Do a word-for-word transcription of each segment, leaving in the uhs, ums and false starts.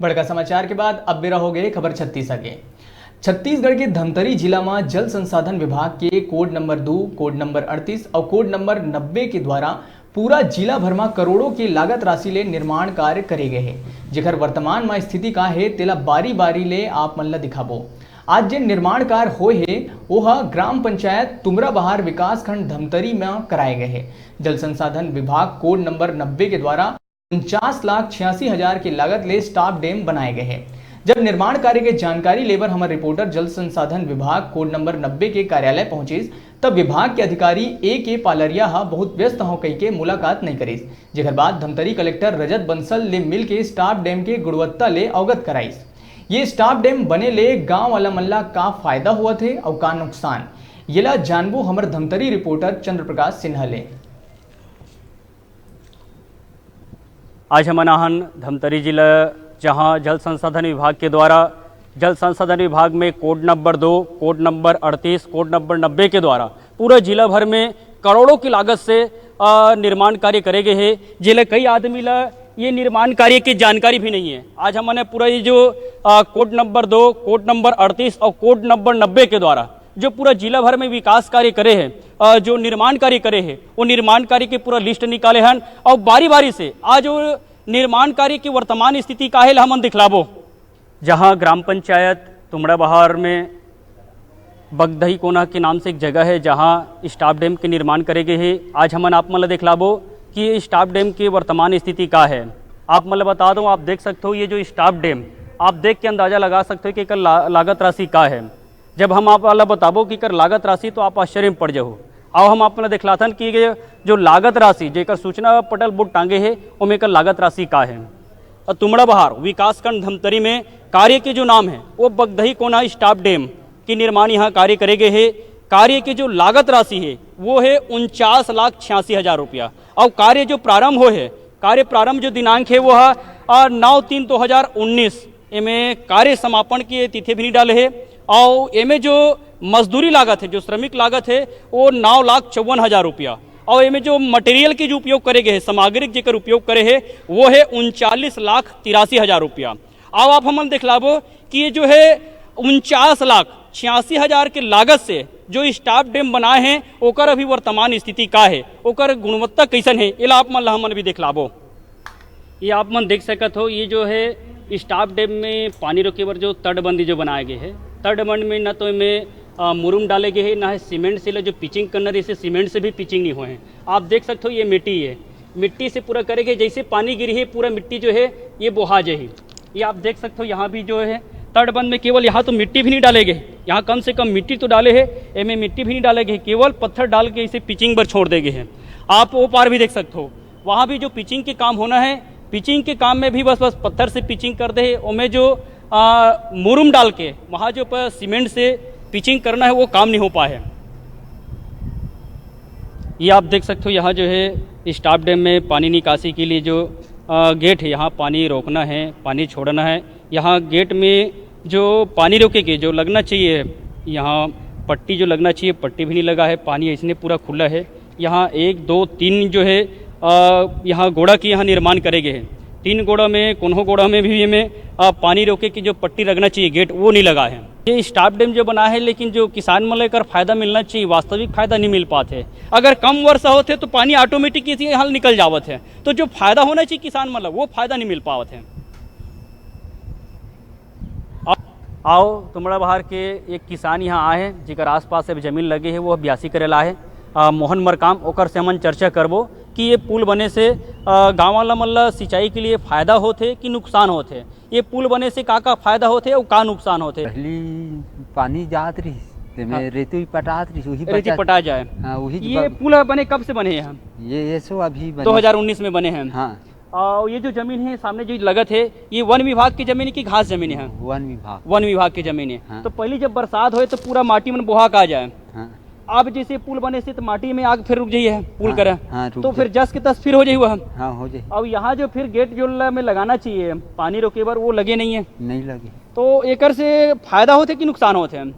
बड़का समाचार के बाद अब बेरा हो गए खबर छत्तीसा के। छत्तीसगढ़ के धमतरी जिला म जल संसाधन विभाग के कोड नंबर दो, कोड नंबर अड़तीस और कोड नंबर नब्बे के द्वारा पूरा जिला भर म करोड़ों के लागत राशि ले निर्माण कार्य करे गए हे, जेकर वर्तमान म स्थिति का हे, तेला बारी-बारी ले आप मन ल दिखाबो। आज जेन निर्माण कार्य होए हे, ओह ग्राम पंचायत तुमरा बहार विकासखंड धमतरी म कराए गए हे। जल संसाधन विभाग कोड नंबर नब्बे के द्वारा उनचास लाख छियासी हजार के लागत ले स्टाफ डैम बनाए गए हे। जब निर्माण कार्य के जानकारी लेबर हमर रिपोर्टर जल संसाधन विभाग कोड नंबर नब्बे के कार्यालय पहुंचिस, तब विभाग के अधिकारी ए के पालरिया ह बहुत व्यस्त हों कहिके मुलाकात नइ करिस, जेकर बाद धमतरी कलेक्टर रजत बंसल ले मिल के स्टाफ डैम के गुणवत्ता ले अवगत कराइस। ये स्टाफ डैम बने ले गांव वाला मन ला का फायदा होवत हे अउ का नुकसान, येला जानबो हमर धमतरी रिपोर्टर चंद्र प्रकाश सिन्हा ले। आज हमन आहन धमतरी जिला, जहां जल संसाधन विभाग के द्वारा जल संसाधन विभाग में कोड नंबर दो, कोड नंबर अड़तीस, कोड नंबर नब्बे के द्वारा पूरा जिला भर में करोड़ों की लागत से, अ, निर्माण कार्य करे गए हे, जेला कई आदमी ला ये निर्माण कार्य की जानकारी भी नहीं है। आज हमन पूरा ये जो, अ, कोड नंबर दो, कोड नंबर अड़तीस और कोड नंबर नब्बे के द्वारा जो पूरा जिला भर में विकास कार्य करे हे, अ, जो निर्माण कार्य करे हे, वो निर्माण कार्य के पूरा लिस्ट निकाले हन और बारी-बारी से आज वो निर्माण कार्य की वर्तमान स्थिति का हे, ला हमन दिखलाबो। जहां ग्राम पंचायत तुमड़ा बहार में बगदही कोना के नाम से एक जगह है, जहां स्टाफ डैम के निर्माण करे गए हे। आज हमन आप मन ला दिखलाबो कि ये स्टाफ डैम के वर्तमान स्थिति का है। आप मन ला बता दो, आप देख सकते हो ये जो स्टाफ डैम, आप देख के अंदाजा लगा सकते हो कि एकर ला-, लागत राशि का है। जब हम आप वाला बताबो कि एकर लागत राशि, तो आप आश्चर्य में पड़ जाहू। आओ हम आप मन ला दिखलाथन कि ये जो लागत राशि, जेकर सूचना पटल बोर्ड टांगे हे, ओमे एकर लागत राशि का है। और तुमड़ा बहार विकासखंड धमतरी में कार्य के जो नाम है, वो बगदही कोना स्टाफ डैम के निर्माण यहाँ कार्य करे गए हे। कार्य की जो लागत राशि है, वो है उनचास लाख छियासी हजार रुपया। और कार्य जो प्रारंभ हो है, कार्य प्रारंभ जो दिनांक है, वो है, आ, नौ तीन दो हजार उन्नीस। एमे कार्य समापन के तिथि भी नहीं डाले हे। और एमे जो मजदूरी लागत है, जो श्रमिक लागत है, वो नौ लाख चौवन हजार रुपया। और एमे जो मटेरियल के जो उपयोग करे गए हे, सामग्री जेकर उपयोग करे हे, वो है उनचालीस लाख तिरासी हजार रुपया। अब आप हमन दिखलाबो कि ये जो है उनचास लाख छियासी हजार के लागत से जो स्टाफ डैम बनाए हैं, ओकर अभी वर्तमान स्थिति का है, ओकर गुणवत्ता कैसन है, एला आप मन ला हमन भी दिखलाबो। ये आप मन देख सकत हो, ये जो है स्टाफ डैम में पानी रोके बर जो तटबंदी जो बनाए गए है, तटबंद में न तो एमे, अ, मुरुम डाले गए है, ना है सीमेंट से, जो पिचिंग करना, जैसे सीमेंट से भी पिचिंग नहीं हुए हैं। आप देख सकते हो, ये मिट्टी है, मिट्टी से पूरा करे गए, जैसे पानी गिरी है, पूरा मिट्टी जो है, ये बोहा जाही। ये आप देख सकते हो, यहाँ भी जो है तटबंद में केवल यहाँ तो मिट्टी भी नहीं डाले गए, यहाँ कम से कम मिट्टी तो डाले है, एमे मिट्टी भी नहीं डाले गए, केवल पत्थर डाल के इसे पिचिंग पर छोड़ दे गए हैं। आप वो पार भी देख सकते हो, वहाँ भी जो पिचिंग के काम होना है, पिचिंग के काम में भी बस, बस पत्थर से पिचिंग कर दे है, ओमे जो, आ, मुरुम डाल के वहाँ जो पर सीमेंट से पिचिंग करना है, वो काम नहीं हो पाया है। ये आप देख सकते हो, यहाँ जो है स्टाफ डैम में पानी निकासी के लिए जो, आ, गेट है, यहाँ पानी रोकना है, पानी छोड़ना है। यहाँ गेट में जो पानी रोके के जो लगना चाहिए, यहाँ पट्टी जो लगना चाहिए, पट्टी भी नहीं लगा है, पानी ऐसने पूरा खुला है। यहाँ एक, दो, तीन जो है, आ, यहाँ गोड़ा की यहाँ निर्माण करे गए हैं। तीन गोड़ा में, कोनो गोड़ा में भी में, आ, पानी रोके की जो पट्टी लगना चाहिए गेट, वो नहीं लगा है। ये स्टाफ डैम जो बना है, लेकिन जो किसान मन ला एकर फायदा मिलना चाहिए, वास्तविक फायदा नहीं मिल पात है। अगर कम वर्षा होत है तो पानी ऑटोमेटिक इसी हल निकल जावत है, तो जो फायदा होना चाहिए किसान मन ला, वो फायदा नहीं मिल पावत है। आओ, तुमड़ा बहार के एक किसान यहाँ आए हैं, जेकर आसपास से जमीन लगे है, वो ब्यासी करे ला है, आ, मोहन मरकाम, ओकर से हमन चर्चा करबो कि ये पुल बने से, आ, गाँव वाला मन ला सिंचाई के लिए फायदा होथे कि नुकसान होथे, ये पुल बने से का-का फायदा होथे अउ का नुकसान होथे। पहली पानी जात रहिस, तेमे हाँ। रेती पटात रहिस, उही रेती बचा पटा जाए। हाँ, उही ये बा- पुल बने कब से बने हैं? ये, ये सो अभी बने। दो हज़ार उन्नीस में बने हैं। हाँ। और ये जो जमीन है सामने जो लगत है, ये वन विभाग की जमीन है कि घास जमीन है? वन विभाग। वन विभाग की जमीन है। हाँ। तो पहली जब बरसात होए तो पूरा माटी मन बोहा का जाए। हाँ। अब जैसे पुल बने से तो माटी में आग फिर रुक जाइए, पुल हाँ, करे। हाँ, रुक तो फिर जाए। जस के तस फिर हो जाइए वह। हाँ, हो जाए। अब यहाँ जो फिर गेट जो ल-, में लगाना चाहिए पानी रोके बर, वो लगे नहीं है। नहीं लगे। तो एकर से फायदा होथे कि नुकसान होथे?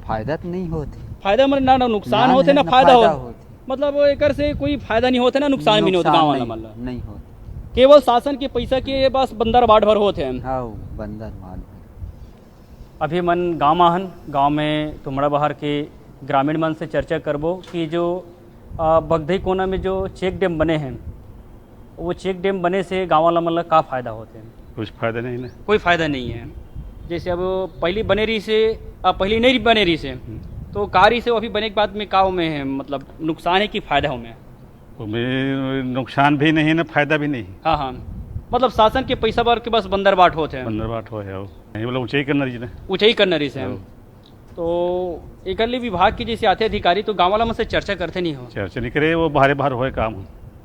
फायदा तो नहीं होथे। फायदा मतलब ना, ना नुकसान ना, होथे, ना, ना ना फायदा फायदा होथे। होथे। मतलब एकर से कोई फायदा नहीं होथे, ना नुकसान भी नहीं होथे नुकसान गाँव वाला नहीं, मतलब। नहीं होथे। केवल शासन के पइसा के बस बंदर बाट भर होत हे। हाँ, बंदर बाट भर। अभी मन गांव म हन, गांव में तुमड़ाबहार के ग्रामीण मन से चर्चा करबो कि जो, अ, बगधई कोना में जो चेक डैम बने हे, वो चेक डैम बने से गांव वाला मन ला का फायदा होथे? कुछ फायदा नहीं ना। कोई फायदा नहीं है। जैसे अब पहली बने रहिसे, अ, पहली नहीं बने रहिसे, हम्म। तो का रहिसे, वो अभी बने के बाद में का ओमे है, मतलब नुकसान है कि फायदा ओमे? ओमे नुकसान भी नहीं ना, फायदा भी नहीं। हाँ, हाँ। मतलब शासन के पैसा बर के बस बंदर बाट होत है। बंदर बाट हो है, हो। नहीं, मतलब ऊंचाई करना रहिसे ना। ऊंचाई करना रहिसे। हो। तो एकर ले विभाग के जैसे आथे अधिकारी, तो गांव वाला मन से चर्चा करथे नहीं हो? चर्चा नहीं करे, वो बाहरे बाहर होए काम।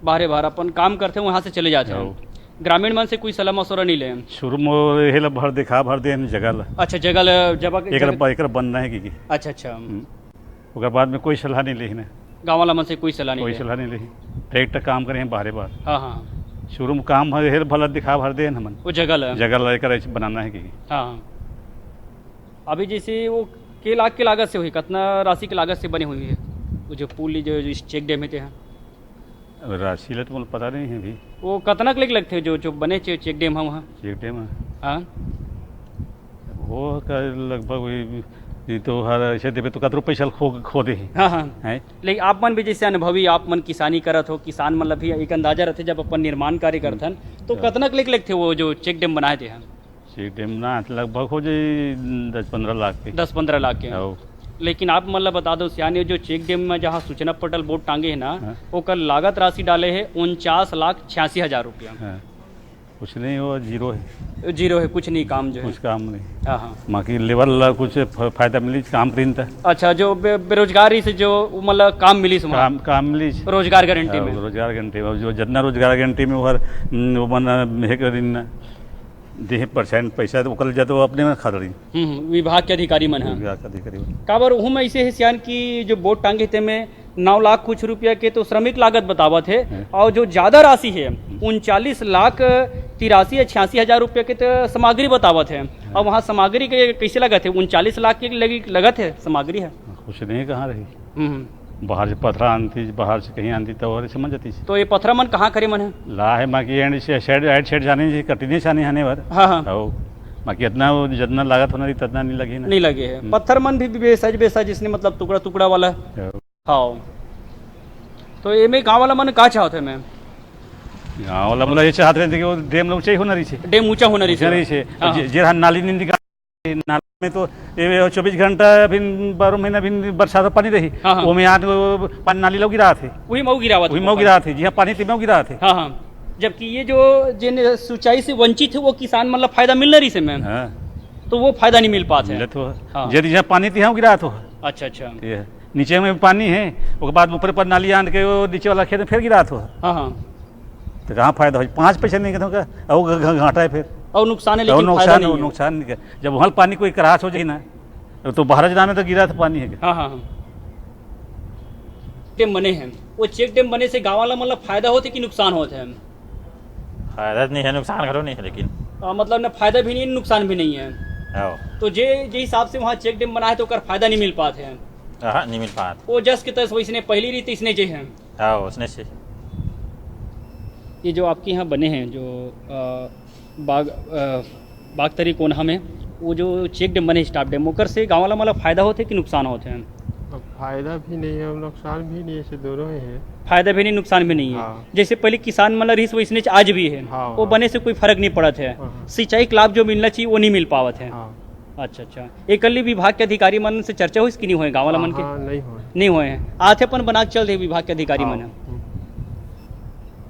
बाहरे बाहर अपन काम करथे, वहाँ से चले जाथे। हो। ग्रामीण मन से कोई सलाह मशवरा नहीं ले? शुरू में यही ला भर दिखा, भर दे जगह ला। अच्छा, जगह ला, जब एकर जगह ब-, एकर बनना है कि, कि। अच्छा, अच्छा। हम्म। ओकर बाद में कोई सलाह नहीं लेही ना। गाँव वाला मन से कोई सलाह नहीं कोई ले? सलाह नहीं लेही। डायरेक्ट काम करे हैं बाहरे बाहर। हाँ, हाँ। शुरू में काम है, हेर भला दिखा भर दे हमन। वो जगह ला? जगह ला एकर ऐसे बनाना है कि। हाँ, हाँ। अभी जैसे वो के लाख के लागत से हुई, कितना राशि के लागत से बने हुई है वो जो पुल, जो, जो चेक डैम है ते हैं? अब राशि ला तो मोला पता नहीं है अभी। वो कतना के लेके लगथे जो, जो बने चे-, चेक डैम है वहाँ? चेक डैम है। हाँ। वो का लगभग वही, ये तो हर ऐसे देवे तो कतरो पैसा खो, खो दे। हाँ, हाँ। हैं? लेकिन आप मन भी जैसे अनुभवी, आप मन किसानी करत हो, किसान मन ला भी एक अंदाजा रहथे जब अपन निर्माण कार्य करथन, तो हाँ। कतना के लेके लगथे वो जो चेक डैम बनाए ते हैं? चेक डैम ना लगभग हो जाई दस पन्द्रह लाख के। दस पन्द्रह लाख के। हाँ। लेकिन आप मन ला बता दो सियान, ये जो चेक डैम में जहाँ सूचना पटल बोर्ड टांगे है ना, हाँ। ओकर लागत राशि डाले है उनचास लाख छियासी हजार रुपया। हाँ। कुछ नहीं, वो जीरो है। जीरो है, कुछ नहीं काम जो है। कुछ काम नहीं। हाँ, हाँ। बाकी लेबर ला कुछ फ-, फायदा मिली, काम करीन त। अच्छा, जो बे-, बेरोजगारी से जो, मतलब, काम मिली से वहाँ? काम, काम मिली से। रोजगार गारंटी हाँ, में। रोजगार गारंटी में। जो जितना रोजगार गारंटी में ओहर, न, वो मन, हे करीन ना, देहे परसेंट पैसा, तो ओकर ले जाते वो अपने में खा रही। हम्म, हम्म, विभाग के अधिकारी मन ह। विभाग के अधिकारी मन। काबर उहू में ऐसे है सियान कि जो बोर्ड टांगे ते में नौ लाख कुछ रुपया के तो श्रमिक लागत बतावत है, हैं। और जो ज्यादा राशि है, हम्म। उनचालीस लाख तिरासी या छियासी हजार रुपया के तो सामग्री बतावत है। हैं। अब वहाँ सामग्री के कैसे लगत है? उनचालीस लाख के लगी लगत है सामग्री है। कुछ नहीं, कहाँ रही? हम्म। बाहर से पथरा आनती, बाहर से कहीं आनती, तो और समझ जाती। तो ये पथरा मन कहाँ करे मन है? ला है, बाकी एंड से शेड, एंड शेड जाने जी, कटने से आने, आने भर। हाँ, हाँ। हो। बाकी इतना वो जितना लागत होना रही, इतना नहीं लगी ना। नहीं लगे है। हम्म। पत्थर मन भी बेसाइज, बेसाइज, इसने मतलब टुकड़ा, टुकड़ा वाला। हो। हाँ। तो ये में गाँव वाला मन का चाहत है मैं? गाँव वाला मतलब ये चाहत रहे थे कि वो डैम लोग चाहिए होना रही से। डैम ऊंचा होना रही ऊंचा से। रही से। हाँ, जे, हाँ। जे रहा नाली नहीं निकाल नाली में तो ये चौबीस घंटा, अभी बारह महीना अभी बरसात में पानी रही, हाँ, हाँ। वो में आज वो पानी नाली लोग गिरा थे। वही मऊ गिरावत वही है मऊ पानी। गिरा थे, जी हाँ, पानी तो मऊ गिरा थे। हाँ, हाँ। जबकि ये जो जिन सिंचाई से वंचित है, वो किसान मतलब फायदा मिलना रही से, मैम। हाँ। तो वो फायदा नहीं मिल पाते हैं। मिलत हो। हाँ। जदि जहाँ पानी तो यहाँ गिरा तो। अच्छा, अच्छा। ये नीचे में पानी है, ओकर बाद ऊपर पर नाली आन के वो नीचे वाला खेत में फिर गिरा तो। हाँ, हाँ। तो कहाँ फायदा हो? पाँच पैसे नहीं कहते का, और घ-, घ-, घाटा है फिर। और नुकसान है, और लेकिन फायदा नुकसान, नहीं है। नुकसान नहीं है। जब वहाँ पानी कोई क्रॉस हो जाए ना, तो बाहर जाना में तो गिरा था पानी है। हाँ, हाँ, हाँ। डैम बने हैं, वो चेक डैम बने से गाँव वाला मतलब फायदा होते कि नुकसान होते हैं? फायदा नहीं है, नुकसान घलो नहीं है, लेकिन अ, मतलब ना फायदा भी नहीं है, नुकसान भी नहीं है। हाँ। तो जे, जे हिसाब से वहाँ चेक डैम बना है, तो ओकर फायदा नहीं मिल पाते हैं। हाँ, नहीं मिल पात। वो जस के तस वैसने पहली रीत इसने जे हैं। हाँ, उसने से। ये जो आपके यहाँ बने हैं, जो, अ, बाग, अ, बागतरी कोनहा में, वो जो चेक डैम बने, स्टॉप डैम, ओकर से गाँव वाला मतलब फायदा होते कि नुकसान होते हैं? अब फायदा भी नहीं है और नुकसान भी नहीं है, ऐसे दोनों ही है। फायदा भी नहीं, नुकसान भी नहीं है। हाँ। जैसे पहले किसान मन ला रिहिस, वैसने आज भी है। हाँ, वो हाँ। बने से कोई फर्क नहीं पड़त है। हाँ, हाँ। सिंचाई के लाभ जो मिलना चाहिए, वो नहीं मिल पावत है। हाँ। अच्छा, अच्छा। एकर ले विभाग के अधिकारी मन से चर्चा होइस कि नहीं होए, गाँव वाला हाँ, मन के? हाँ, नहीं होए। नहीं होए हैं। आथे अपन बना के चल दे विभाग के अधिकारी हाँ। मन ह। हम्म।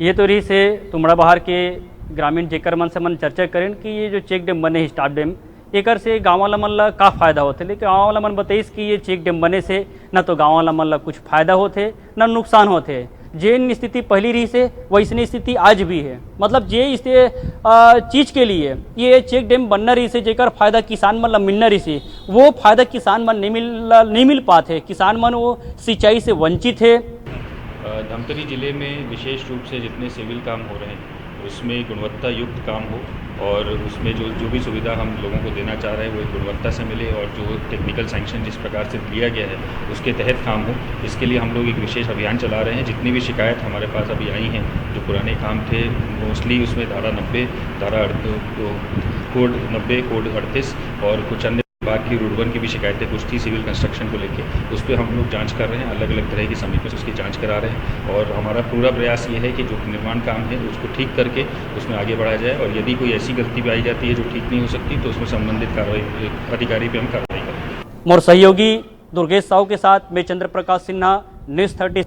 ये तो रहिसे तुमड़ाबहार के ग्रामीण, जेकर मन से मन चर्चा करेन कि ये जो चेक डैम बने हे, स्टॉप डैम, एकर से गाँव वाला मन ला का फायदा होथे, लेकिन गाँव वाला मन बताइस कि ये चेक डैम बने से न तो गाँव वाला मन ला कुछ फायदा होथे, न नुकसान होथे। जेन स्थिति पहली रहिसे, वैसने स्थिति आज भी है। मतलब, जे इस, अ, चीज के लिए ये चेक डैम बनना रहिसे, जेकर फायदा किसान मन ला मिलना रहिसे, वो फायदा किसान मन नहीं मिल, नहीं मिल पात है। किसान मन वो सिंचाई से वंचित है। अ, धमतरी जिले में विशेष रूप से जितने सिविल काम हो रहे हैं, उसमें गुणवत्ता युक्त काम हो और उसमें जो जो भी सुविधा हम लोगों को देना चाह रहे हैं, वो एक गुणवत्ता से मिले और जो टेक्निकल सैंक्शन जिस प्रकार से लिया गया है, उसके तहत काम हो। इसके लिए हम लोग एक विशेष अभियान चला रहे हैं। जितनी भी शिकायत हमारे पास अभी आई हैं, जो पुराने काम थे, मोस्टली उसमें धारा नब्बे, धारा अड़-, तो कोड नब्बे, कोड अड़तीस और कुछ अन्य विभाग की रुडवन की भी शिकायतें कुछ थी सिविल कंस्ट्रक्शन को लेके, उस पर हम लोग जांच कर रहे हैं। अलग अलग तरह की समितियों से उसकी जांच करा रहे हैं और हमारा पूरा प्रयास ये है कि जो निर्माण काम है, उसको ठीक करके उसमें आगे बढ़ा जाए और यदि कोई ऐसी गलती पाई जाती है जो ठीक नहीं हो सकती, तो उसमें संबंधित कार्रवाई, अधिकारी पे हम कार्रवाई करेंगे। मोर सहयोगी दुर्गेश साहू के साथ मैं चंद्र प्रकाश सिन्हा, न्यूज थर्टी।